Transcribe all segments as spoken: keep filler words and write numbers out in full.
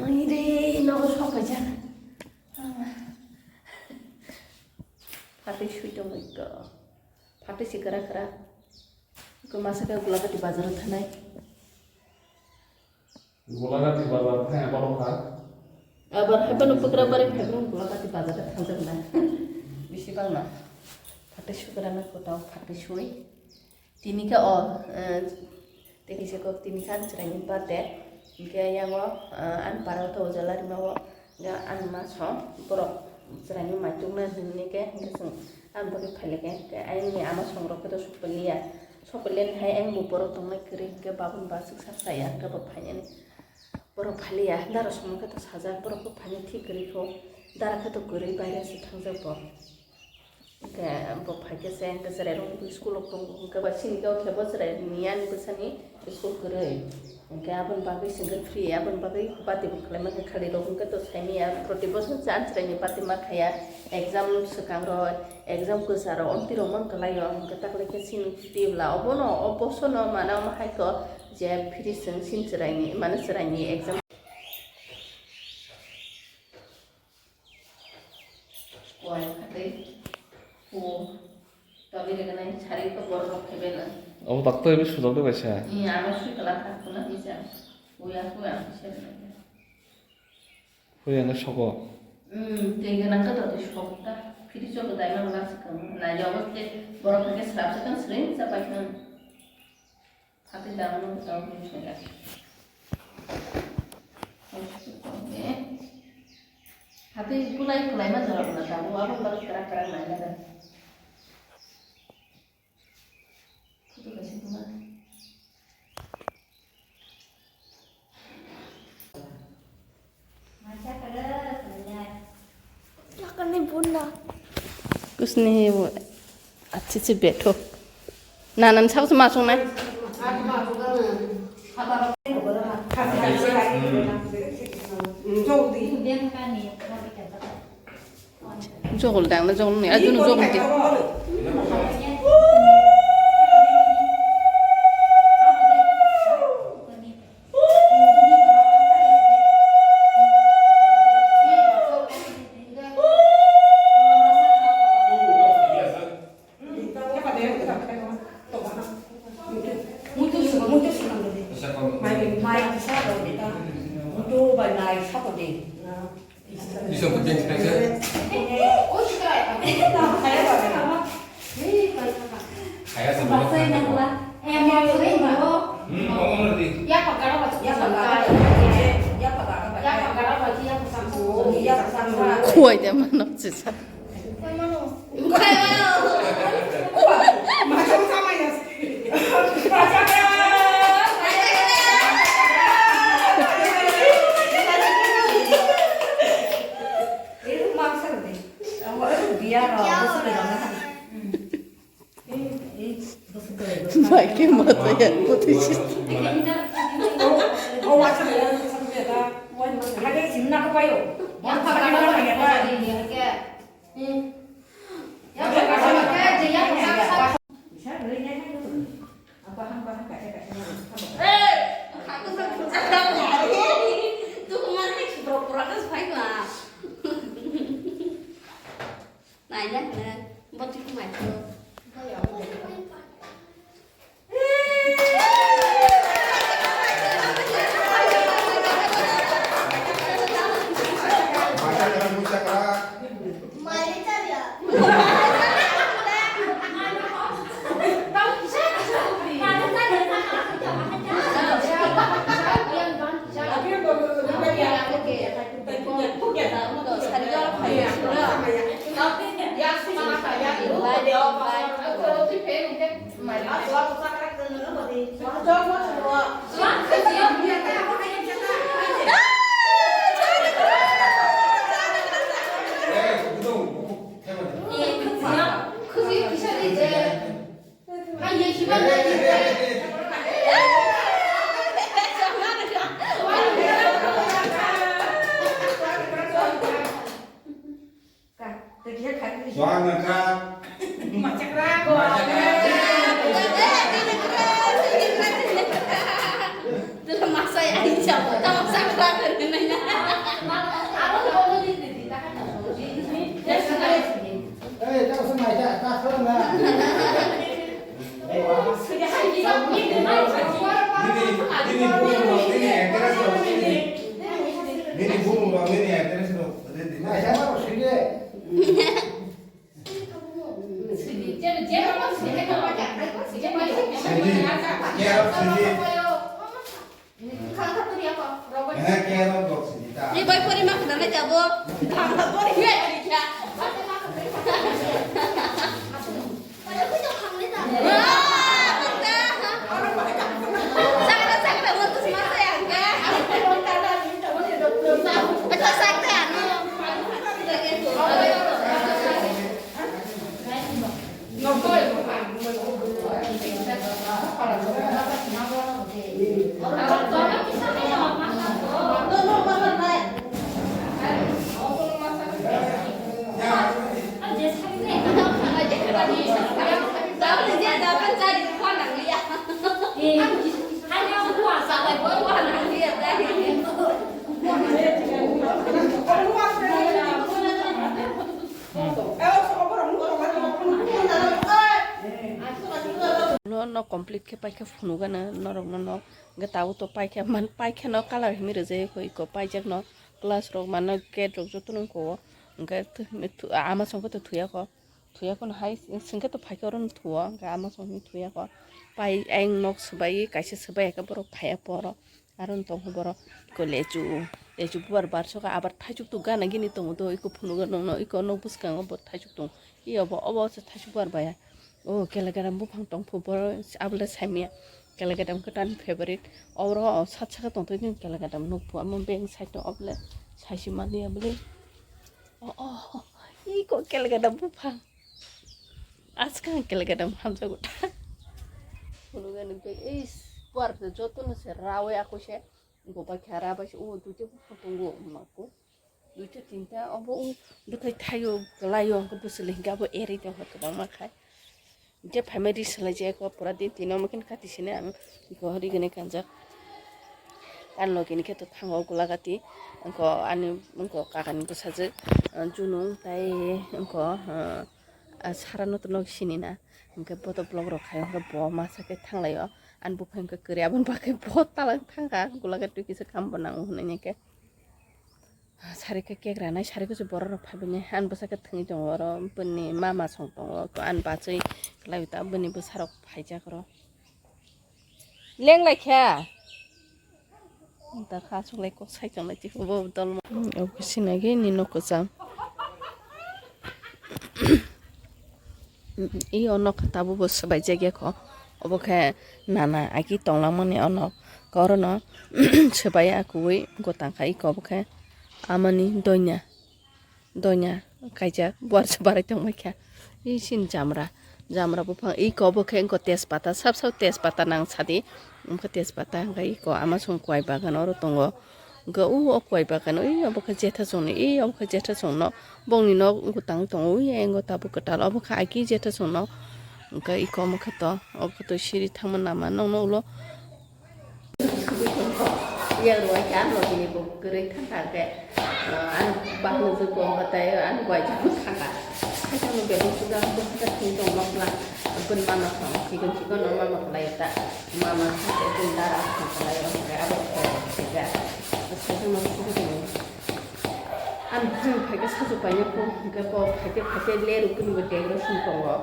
Ani de nogo sok paijak. Phatwi sui tongwi ko. Phatwi si kwrak kwrak. Ko masa khe Gulagati bazar o thanai. Gulagati bazar thai abar kha. Abar hai bono pukra bari phai bono Gulagati bazar o thangjak na. Bisi bang na. Phatwi sui kwrak na ko tao phatwi sui. Tini khe o, eh, tini se kok tini khe ani chwraini birthday. Hinkhe yango, eh, ani para o to ujala rima o, hinkhe ani ma song borok chwraini mai tungna hinwi khe, hinkhe chwng ani bagwi phailai khe, hinkhe ayangni ama song rok khe to sopiliya. Sopiliya ni hai ayang bo borok tongnai kwrwi, hinkhe babun ba swk sak chaya, hinkhe bo phainani borok phaliya. Dara songma khe to sajak, borok khe phainai thik kwrwi kho, dara khe to kwrwi baire se thangjak bo. Hinkhe bo phaikhe se, hinkhe chwrai rok school o tongo, hinkhe ba sini khe o khe bo chwrai ni ani bwsani school kwrwi. Hinkhe aboni bagwi se hinkhe free, aboni bagwi bati bo khlai mankha khali rok hinkhe to saimanya proti bosor se ani chwrai ni bati ma khaya, exam swkang rok, exam kwcharo omtwi rok man kwlaio, hinkhe takle khe sini twi bwla obono, o bosono mana omo hai khe je free chwng sini chwrai ni, mane chwrai ni exam. Kuai khatwi. Ku. Toli reganai sari ko borok rok khebe na. Obo doctor ibe sujok de baisa. Iya, amo sui kala kha kuna bisa. Uya ku ang bisa. Uya na soko. Hmm, tei ganang ka toti sok ta. Phiri sok dai mang lang sakang. Na yogo te borok ke srap sakang sering sapai kan. Hati daun daun ni sega. Hati kulai kulai ma jorok na daun, abo baru kerak kerak nai na. Kutu kasih kuma. Kusni hi bo. Achi chi betho. Nanan sao ma songnai. Jogol dang na jogol ni. Ajunu jogol di. Khuai de mano chisa. Mai ke mata ya putih sih. Naina hwnwi bwtwi khe mai phuru. Nini, nini bumung rok, nini address rok, nini, nini bumung rok, nini address rok, ready na? Sidi, care of sidi. Eh, care of dog sidi ta. Ni bai pori ma khna na jabo. Bangla pori ya ni kya. Ulo no complete khe paikhe phunukgana norokno no. Hwnkhe tabuk to paikhe man, paikhe no colour himwi rwjak kho, iko paijak no class rok mano gate rok jotono iko o. Hwnkhe ama songkhe to thuyakho, thuyakho no hai swngkhe to phaikhe oro no thuo, hwnkhe ama songkhe thuyakho. Pai ayang nok swbai kaisa swbai khe borok phaiya poro. Aro no tongo borok iko lechu, lechu bubar barsokha abar thaichuk tok gana gini tongo do iko phunugo nokno iko nok bwskango bo thaichuk tongo. Iyo bo obo se thaichuk bubar baya. O kelagadam buphang tongphu boro abole saimaya. Kelagadam khe ani favorite. Oro sat saka tongthoidi kelagadam nukphu amo beng side o obole saisi maliya bole. O o iko kelagadam buphang. Askang kelagadam hamjago ta. Phunukgani bag is buar jotono se rawi akose. Go bai khe ra bai se o duita buphang tongo mako. Duita tinta obo o bwthai thaio kwlaio hwnkhe bwswli hwnkhe abo eri tongkha kwbangma khai. Je phaimai ri swlai je ko pura din tino mungkin kati sini ang go ri gani kanjak. Tan logi ni khe to thango gulagati wngko ani wngko kakani bwsajwk, ah, Junung tai wngko, ah, ah, Sara no to nog sini na hwnkhe bo to vlog rok khai hwnkhe bo masa khe thanglaio ani buphang wngkha kwrwi aboni bagwi bo talang thangkha gulagati kisa kam bo nango hwnwi khe. Sari khe kek ranai, sari khe borok rok phaibaini, ani bwsa khe thwngwi tongo oro, bini mama song tongo, ani bachwi kwlai ta bini bwsa rok phaijak oro. Leng lai kha. Da kha chwng lai kok sai chwng lai chikho bo dol. Obo khe sinagi ni nok kwchang. I o nok tabuk bo swbaijak ya kho. Obo khe nana agi tonglang mani o nok. Oro no swbai ya kuwi gotang khai kho obo khe amani donya. Donya kaijak buar se barai tong bai kha. I sin jamra, jamra buphang i kho obo khe wngkha tejpata, sab sab tejpata nang sadi. Wngkha tejpata hwnkhe i kho ama song kwai bagan oro tongo. Hwnkhe o kwai bagan o i obo khe jetha songni, i obo khe jetha songno. Bongni nok wngkha tang tongo, ui, ayang o tabuk kwtal. Obo khe aki jetha songno. Hwnkhe iko omo khe to, obo khe to siri thangma nama nokno ulo. Yang ruwai khe ang logini bo kwrwi thangkha hwnkhe, ah, ang bahno jwk bo wngkha tei ang bai jwk thangkha. Khaisa no bebak suda ang bwswk thwng tong nokla. Bini mama thang chikon chikon no mama kwlai ta. Mama khe bini dara thang kwlai o hwnkhe abo khe khe. Khaisa no sugwi tongo. Ang bwswk phaikhe sachu painai phuru hwnkhe bo phaikhe phaikhe ler ukuni bo decoration tongo.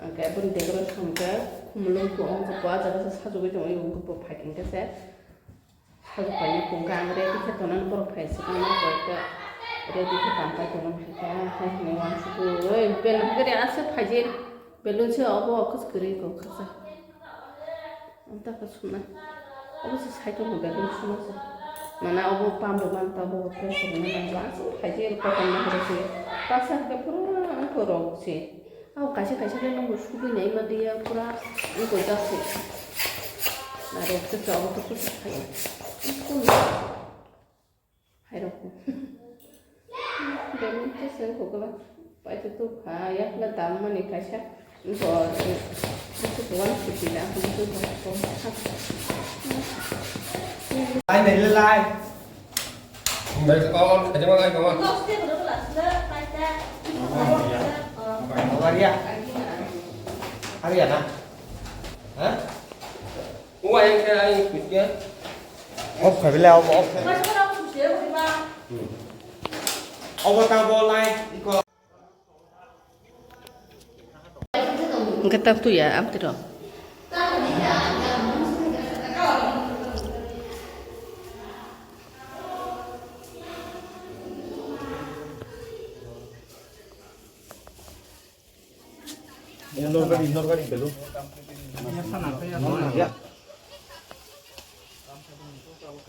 Hwnkhe bini decoration hwnkhe khumulwng tongo, hwnkhe bo ah jaga se sajagwi tongo, hwnkhe bo phaikhe hwnkhe se sajak painai phuru hwnkhe ang ready khe tongnani borok khe ready khe tangpai tongo hwnkhe hai hwnwi uansukgwi oi belai hwnkhe aswk phaijak balloon se obo kwchwk kwrwi kok khaksa. Ang ta khe sumna. Obo se cycle ni bagwi sumna se. Mana obo pump rok manta obo pressure rok nang ba aswk phaijak kotor ma rok se. Baksa hwnkhe pura wngkha rok se. Abo kaisa kaisa khe nokbo sugwi naima diya pura wngkha jak se. Na rok se obo to kuchuk phai. Hairok. Belun khe se hukla. Paithu tu kha, yakla dam mani kaisa. Bo, eh, kuchuk one fifty da, kuchuk one fifty. Lai, lai, lai. Lai, oh, oh, khaja ma lai, mama. Aria. Aria na? Ha? Off khai bile, off, off khai. Obo ta bo lai iko. Hwnkhe tang tuya amtwi rw. Indoor gari, indoor gari belu.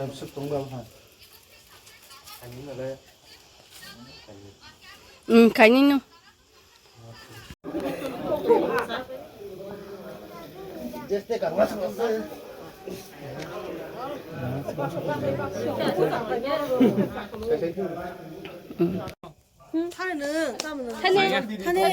Kaimsuk tong ba ha. Hmm, kainwi no. Thani, thani.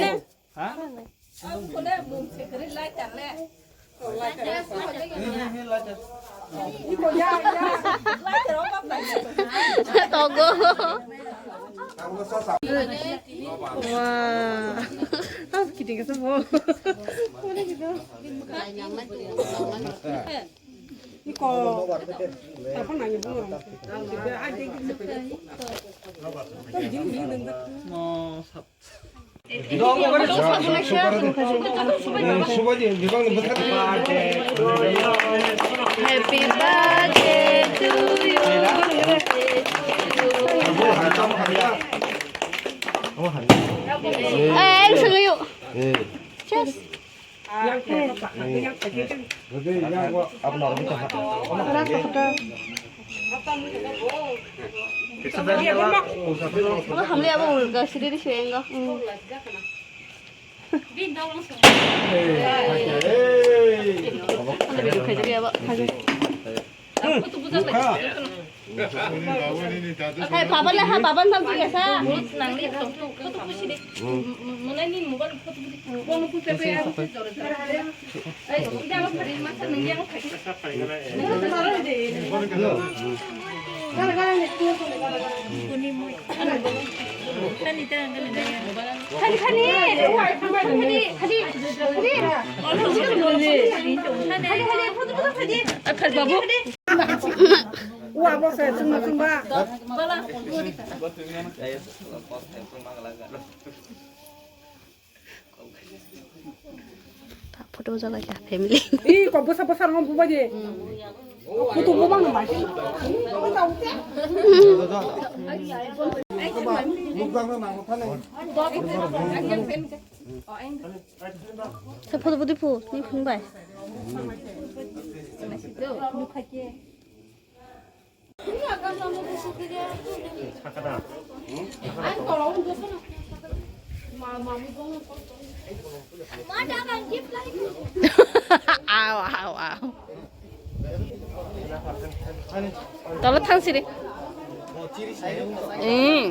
Togo. Wah. Ah, kiting ka sabo. Iko. Apa nanya bunga? No, sab. Happy birthday to you. Eh, sini yuk. Cheers. Abo hamle abo ulga sidi di suengo. Hamle di khajabi abo. Hai, papan le ha, papan sam sih sa. Mana ini mobile foto. Photo ujak lai kha family. Ih, kok bwsa bwsa rwng bubaidi. Photo bubang no bai. Sa photo budi phu, ni phung bai. Aw, aw, aw. Tolo thang siri. Hmm.